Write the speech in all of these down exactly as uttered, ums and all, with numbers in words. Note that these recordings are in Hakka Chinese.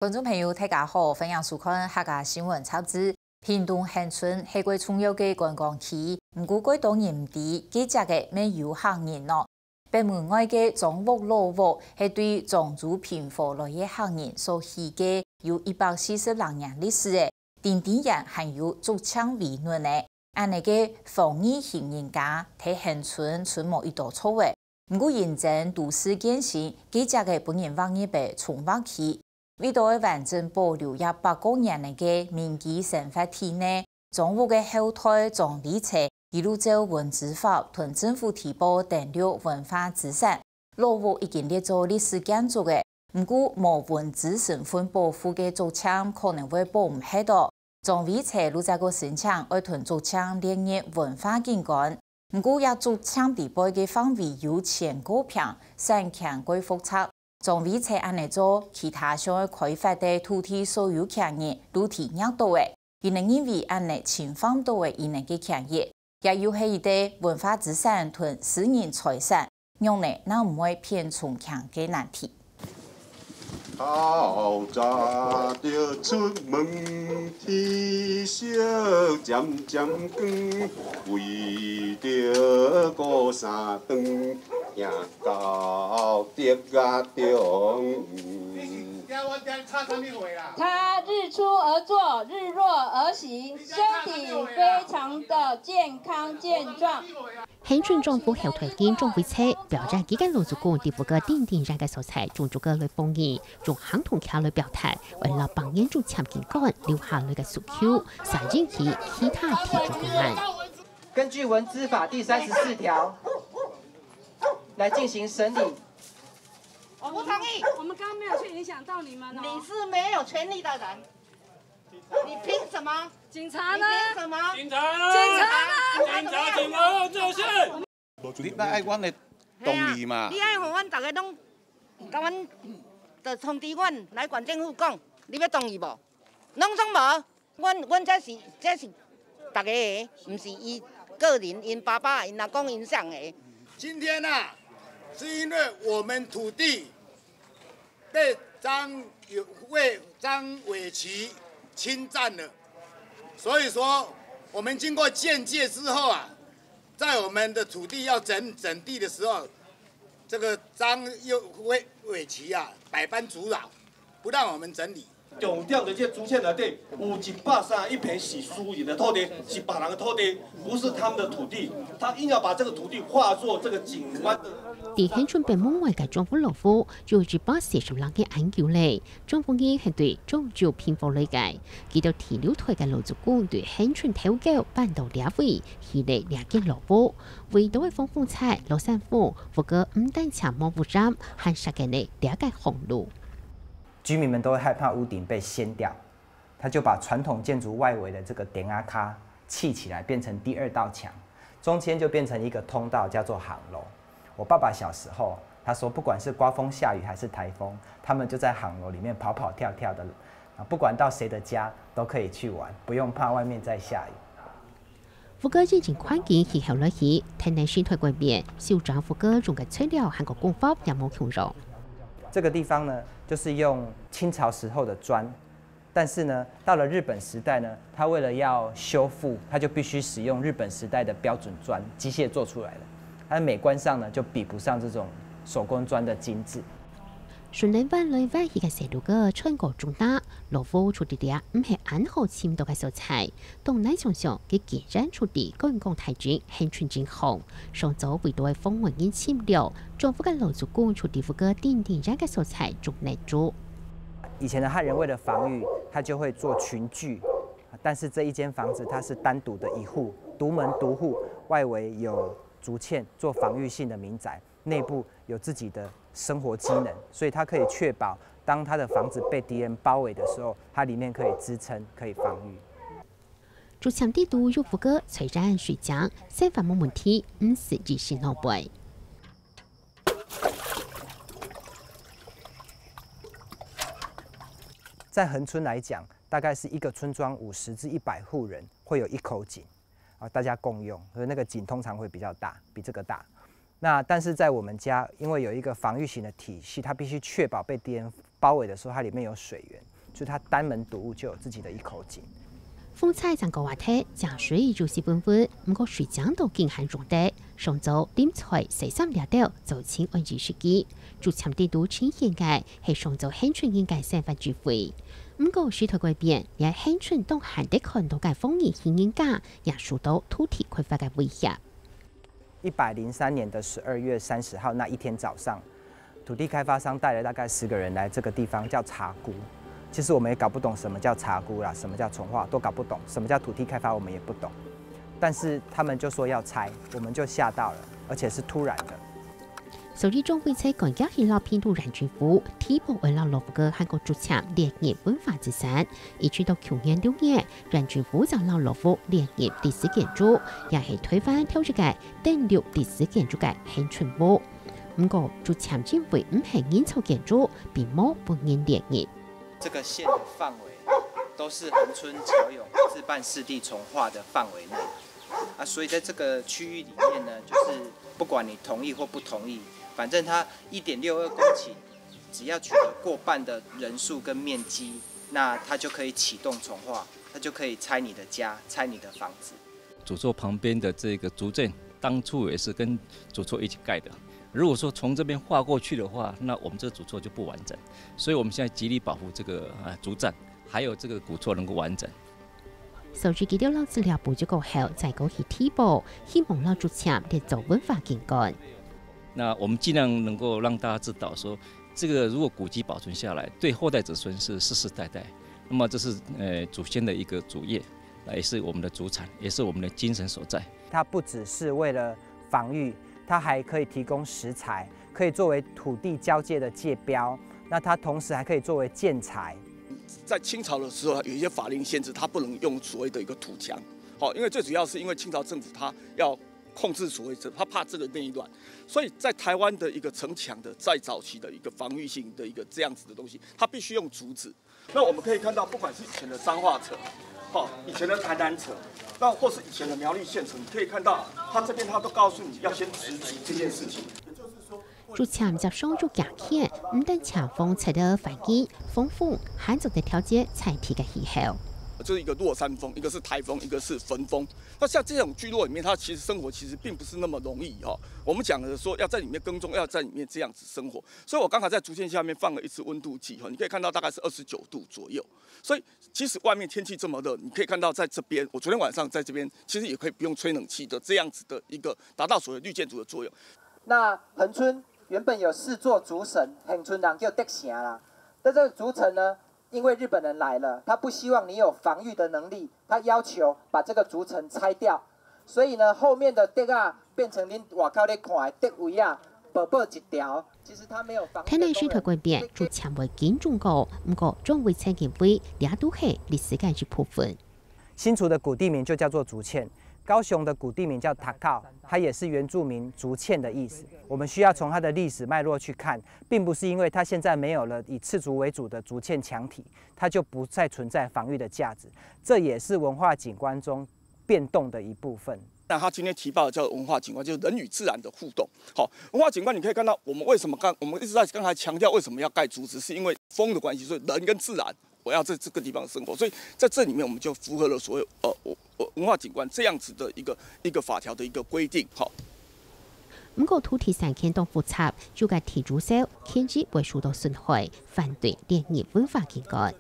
觀眾朋友，大家好，歡迎收看客家新聞雜誌。屏東恆春係个重要个觀光區，毋過蓋多人毋知，該跡个乜有客人哦。北門外个樟屋老屋係對漳州平和來个客人所起个，有一百四十零年歷史个，頂頂懸還有竹青圍欄个。恁呢个防疫型人家，在恆春賰無幾多座个。毋過因爭都市建成，該跡个分人劃入个重劃區， 為著愛完整保留這百過年个民居生活體內，樟屋个後代樟尾齊一路照文資法同政府提報登錄文化資產。老屋已經列做歷史建築个，毋過無文資身份保護个竹青可能會保毋核哦。樟尾齊就再過申請愛同竹青列入文化景觀，毋過這竹青底背个範圍有千過坪，產權蓋複雜。 樟尾齊恁呢做，其他想愛開發个土地所有權人就提拗著个，佢等認為恁呢侵犯著个佢等个權益，也又係一個文化資產同私人財產，仰呢正毋會變重慶个難題。透早就出門，天色漸漸光，為著過三頓，行到竹仔中。他日出而作，日落而息，身體非常的健康健壯。 恆春樟屋後代人樟尾齊，表演佢个老祖公在屋个頂頂懸个所在種竹仔來防疫，用行動劇來表達，為了百年竹青景觀留下來个訴求，嗄引起其他提出不滿。根據文資法第三十四條來進行審理。我不同意。我們剛剛沒有去影響到你們哦。你是沒有權利的人。 你憑什麼？警察呢？你憑什麼？警察呢？警察呢？警察，請好好做事。你哪愛阮个同意嘛？你愛予阮大家攏，甲阮，就通知阮來縣政府講，你要同意無？攏總無，阮，阮這是，這是大家的，毋是伊個人，因爸爸、因阿公、因啥个。今天啊，是因為我們土地 被張有，被張尾齊侵占了。所以說，我們經過鑑界之後啊，在我們的土地要整，整地的時候，這個張又尾，尾齊啊，百般阻撓，不讓我們整理。重點就這竹塹內底有一百三十一坪是私人的土地，是別人的土地，不是他們的土地，他硬要把這個土地劃作這個景觀的。在恆春北門外个樟屋老屋， 有一百四十零年恁久咧，樟屋人係對漳州平和來个，佢兜第六代个老祖公對恆春頭九搬到這位，起了這間老屋。為著愛防風搓、落山風，屋个毋單淨無污染，還設計了這个巷路。居民們都會害怕屋頂被掀掉，他就把傳統建築外圍的這個頂仔跤砌起來，變成第二道牆，中間就變成一個通道，叫做巷路。我爸爸小時候，他說不管是颳風下雨還是颱風，他們就在巷路裡面跑跑跳跳的，啊，不管到誰的家都可以去玩，不用怕外面在下雨。屋个以前環境起好來起，天然生態改變，修整屋个用个材料還過工法也無共樣。這個地方呢，就是用清朝時候的磚， 但是呢，到了日本時代呢，它為了要修復，它就必須使用日本時代的標準磚，機械做出來的。它的美觀上呢，就比不上這種手工磚的精緻。順等彎來彎去个細路哥穿過中塔，老屋就在這毋係恁好尋著个所在。當難想像，佢竟然就在觀光大鎮恆春鎮項。上早為著愛防外人侵略， 樟屋个老祖公就在屋个頂頂懸个所在種了竹。以前的漢人為了防禦，他就會做群聚，但是這一間房子它是單獨的一戶，獨門獨戶，外圍有竹塹做防禦性的民宅，內部有自己的生活機能，所以它可以確保當他的房子被敵人包圍的時候，它裡面可以支撐，可以防禦。竹塹底肚有屋个自然水井，生活無問題，毋使一身狼狽。 在恆春來講，大概是一個村莊五十至一百戶人會有一口井，啊，大家共用，所以那個井通常會比較大，比這個大。那但是在我们家，因为有一个防御型的体系，它必须确保被敌人包围的时候，它里面有水源，所以它单门独户就有自己的一口井。風搓正過啊忒，正水就係溫溫，毋過水井都緊還用得。上晝點菜、洗衫這兜，就盡按時設計。竹塹底肚呈現个係上晝鄉村人个生活智慧。毋過時代改變，連鄉村當罕得看到个風雨型人家，也受到土地開發个威脅。一百零三年的十二月三十号那一天早上，土地开发商带了大概十个人来这个地方，叫茶姑。其实我们也搞不懂什么叫茶姑啦，什么叫从化，都搞不懂。什么叫土地开发，我们也不懂。但是他们就说要拆，我们就吓到了，而且是突然的。所以中会在赶紧去老平都人政府，提报安老老屋个韩国竹塹列入文化资产，一直到去年六月，人政府将老老屋列入历史建筑，也係台湾头一个登录历史建筑个恒春屋。毋過，竹塹因為毋係人造建築，並無分人列入。这个线的范围都是恒春巧永自办湿地重划的范围内啊，所以在这个区域里面呢，就是不管你同意或不同意，反正它一点六二公顷，只要取得过半的人数跟面积，那它就可以启动重划，它就可以拆你的家，拆你的房子。主厝旁边的这个竹镇，当初也是跟主厝一起盖的。如果说从这边划过去的话，那我们这主厝就不完整。所以我们现在极力保护这个呃竹站，还有这个古厝能够完整。所以佢兜摎資料補足過後，再過去提報，希望摎竹塹列做文化景觀。那我们尽量能够让大家知道说，这个如果古迹保存下来，对后代子孙是世世代代，那么这是呃祖先的一个祖业，那也是我们的祖产，也是我们的精神所在。它不只是为了防御，它还可以提供石材，可以作为土地交界的界标。那它同时还可以作为建材。在清朝的时候，有一些法令限制，它不能用所谓的一个土墙，好，因为最主要是因为清朝政府它要控制所谓这，他怕这个内乱，所以在台湾的一个城墙的再早期的一个防御性的一个这样子的东西，它必须用竹子。那我们可以看到，不管是以前的彰化城，好，以前的台南城，那或是以前的苗栗县城，你可以看到，它这边它都告诉你要先植竹这件事情。竹塹接上竹架墾，毋但塹縫拆得還緊，風風還做得調節在地个氣候。就是一个落山风，一个是台风，一个是焚风。那像这种聚落里面，它其实生活其实并不是那么容易哈。我们讲的说要在里面耕种，要在里面这样子生活，所以我刚才在竹塹下面放了一次温度计哈，你可以看到大概是二十九度左右。所以即使外面天气这么热，你可以看到在这边，我昨天晚上在这边其实也可以不用吹冷气的这样子的一个达到所谓绿建筑的作用。那恒春原本有四座竹城，恒春人叫竹城啦。但这个竹城呢，因为日本人来了，他不希望你有防御的能力，他要求把这个竹城拆掉。所以呢，后面的竹仔变成恁外口咧看的竹围仔，薄薄一条。其实它没有防御的功能。台南市推广变竹塹會緊種高，毋過庄委曾認為這都係歷史个一部分。新竹的古地名就叫做竹塹，高雄的古地名叫塔靠，它也是原住民竹塹的意思。我们需要从它的历史脉络去看，并不是因为它现在没有了以刺竹为主的竹塹墙体，它就不再存在防御的价值。这也是文化景观中变动的一部分。那他今天提报的叫文化景观，就是人与自然的互动。好，文化景观你可以看到，我们为什么刚我们一直在刚才强调为什么要盖竹子，是因为风的关系，所以人跟自然我要在这个地方生活，所以在这里面我们就符合了所谓呃我我文化景观这样子的一个一个法条的一个规定。好，毋過土地產權當複雜，就个提竹燒，權益會受到損害，反對列入文化景觀。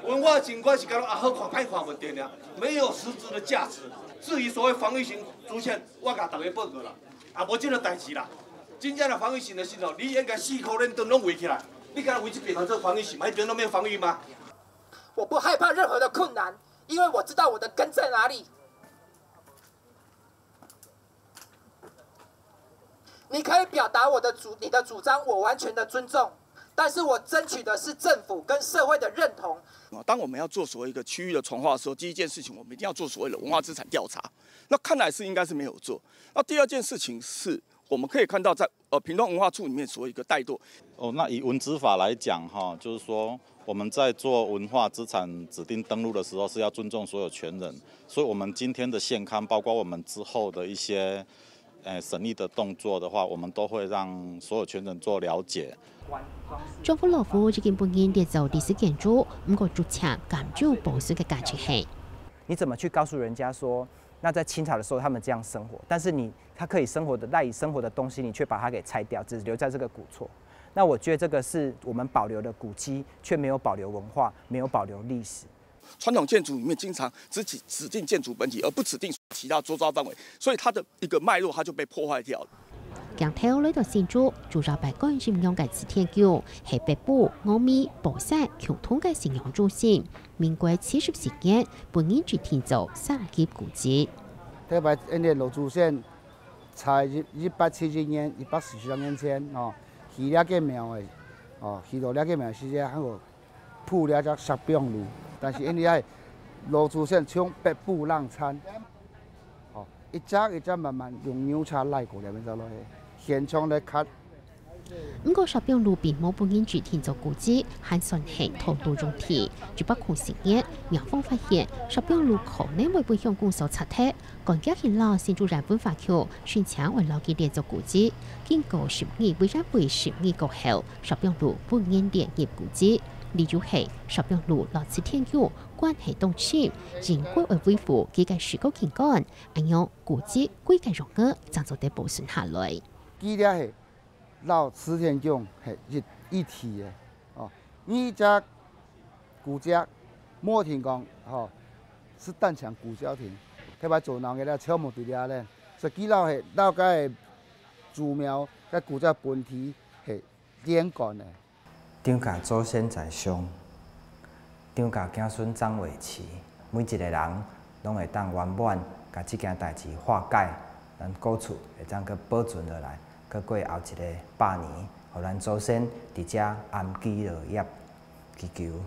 文化景觀是干焦啊好看歹看問題爾，沒有實質的價值。至於所謂防禦型竹塹，我甲大家報告啦，啊無這个代誌啦。真正的防禦型的時候，你應該四箍輪墩攏圍起來，你敢圍這邊做防禦型嗎？那邊都沒有防禦嗎？我不害怕任何的困難，因為我知道我的根在哪裡。你可以表達我的主你的主張，我完全的尊重，但是我爭取的是政府跟社會的認同。当我们要做所谓一个区域的重划的时候，第一件事情我们一定要做所谓的文化资产调查。那看来是应该是没有做。那第二件事情是，我们可以看到在呃屏东文化处里面所谓一个怠惰。哦，那以文资法来讲哈，就是说我们在做文化资产指定登录的时候是要尊重所有权人，所以我们今天的现刊，包括我们之后的一些呃，审议的动作的话，我们都会让所有权人做了解。庄屋老屋已經分人列做歷史建築，毋過逐漸減少保存个價值係。你怎么去告诉人家说，那在清朝的时候他们这样生活，但是你他可以生活的赖以生活的东西，你却把它给拆掉，只留在这个古厝。那我觉得这个是我们保留的古迹，却没有保留文化，没有保留历史。传统建筑里面经常只指指定建筑本体，而不指定其他周遭范围，所以它的一个脉络它就被破坏掉了。鏡頭來到新竹，主要擺館信仰个慈天宮，係北埔、峨眉、寶山共同个信仰中心。民國七十四年，分人指定做三級古蹟。特別因為老祖先在一一八七一年，一百四十年前，哦，起這个廟个，哦，起到這个廟時節，還有鋪這隻石板路，但是因為係老祖先從北埔冷餐，哦，一隻一隻慢慢用牛車拉過來，變做落去，現場來刻。毋過石板路並無分人指定做古蹟，還算係討路用地。一百空四年，廟方發現石板路可能會分鄉公所拆忒，趕緊去摎新竹縣文化局申請愛摎佢列做古蹟。經過審議委員會審議過後，石板路分人列入古蹟。理由係石板路摎慈天宮關係當深，應該愛維護佢个歷史景觀，恁樣古蹟歸个用个正做得保存下來。佢這係摎慈天宮係一一體个，哦，你這古蹟無停講，吼，是單淨古蹟停，特別做鬧熱个全部佇這咧，所以佢摎係摎該祖廟个古蹟本體係連貫个。張家祖先在上，張家囝孫掌話事，每一个人攏會當圓滿，甲這件代誌化解，咱古厝會當去保存落來，去過後一个百年，予咱祖先佇遮安居樂業，祈求。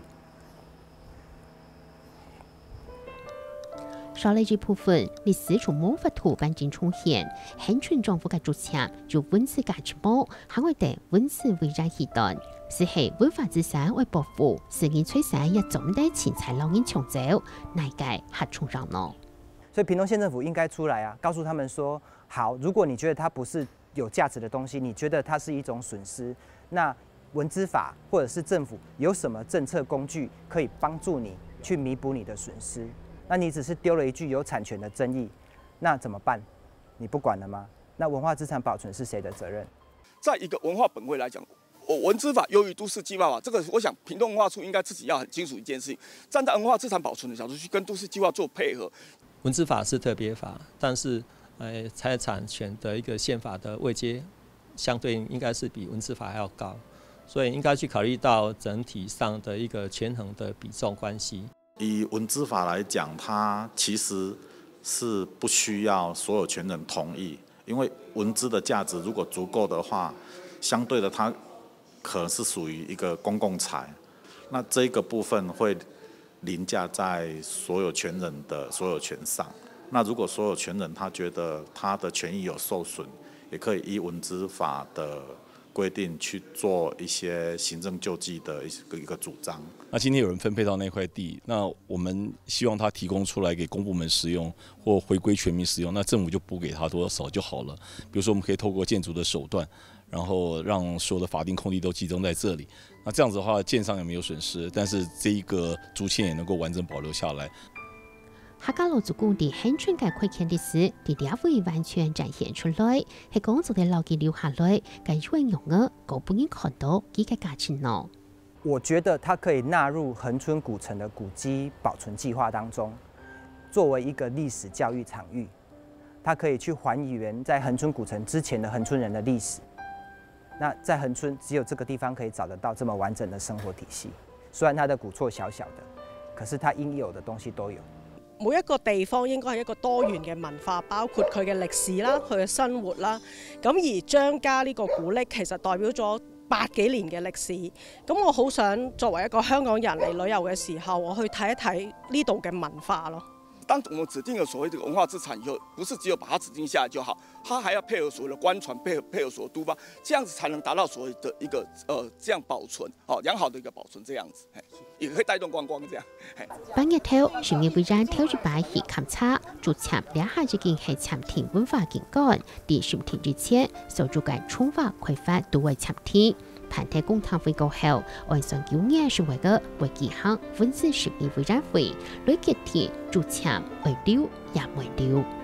少了一部分，歷史就無法度完整重現。恆春庄屋个竹籤有文字價值無，還會得文字為然起端，只係文化資產愛保護，私人財產也做毋得凊彩摎人搶走，哪个較重要呢？所以屏東縣政府應該出來啊，告訴他們說，好，如果你覺得它不是有價值的東西，你覺得它是一種損失，那文資法或者是政府有什麼政策工具可以幫助你去彌補你的损失？那你只是丟了一句有產權的爭議，那怎麼辦？你不管了嗎？那文化資產保存是誰的責任？在一个文化本位来讲，我文资法优于都市计划法，这个我想屏东文化处应该自己要很清楚一件事情，站在文化资产保存的角度去跟都市计划做配合。文资法是特别法，但是呃财产权的一个宪法的位阶相对应该是比文资法还要高，所以应该去考虑到整体上的一个权衡的比重关系。以文资法来讲，它其实是不需要所有权人同意，因为文资的价值如果足够的话，相对的它可能是属于一个公共财，那这个部分会凌驾在所有权人的所有权上。那如果所有权人他觉得他的权益有受损，也可以依文资法的规定去做一些行政救济的一个一个主张。那今天有人分配到那块地，那我们希望他提供出来给公部门使用或回归全民使用，那政府就补给他多少就好了。比如说，我们可以透过建筑的手段，然后让所有的法定空地都集中在这里。那这样子的话，建商也没有损失，但是这一个竹签也能够完整保留下来。 客家老祖公佇恆春个開墾歷史，佇這位完全展現出來，係講做得牢記留下來，該又仰仔，過分人看到佢个價值呢？我覺得它可以納入恆春古城的古蹟保存計劃當中，作為一個歷史教育場域，它可以去還原在恆春古城之前的恆春人的歷史。那在恆春，只有這個地方可以找得到這麼完整的生活體系。雖然它的古厝小小的，可是它應有的東西都有。每一個地方應該係一個多元嘅文化，包括佢嘅歷史啦、佢嘅生活啦。咁而張家呢個古蹟其實代表咗百幾年嘅歷史。咁我好想作為一個香港人嚟旅遊嘅時候，我去睇一睇呢度嘅文化咯。当我们指定了所谓这个文化资产以后，不是只有把它指定下来就好，它还要配合所谓的官船，配合配合所谓的都发，这样子才能达到所谓的一个呃这样保存，好、良好的一个保存这样子，嘿，也可以带动观光这样，嘿。八月頭，市民委員頭一擺去勘察，竹塹這下已經係餐廳文化景觀。在十天之前，所有个重劃開發都會餐廳。盤點公聽會過後，按算九月十五日會舉行文資市民委員會，來決定竹塹愛留也毋愛留。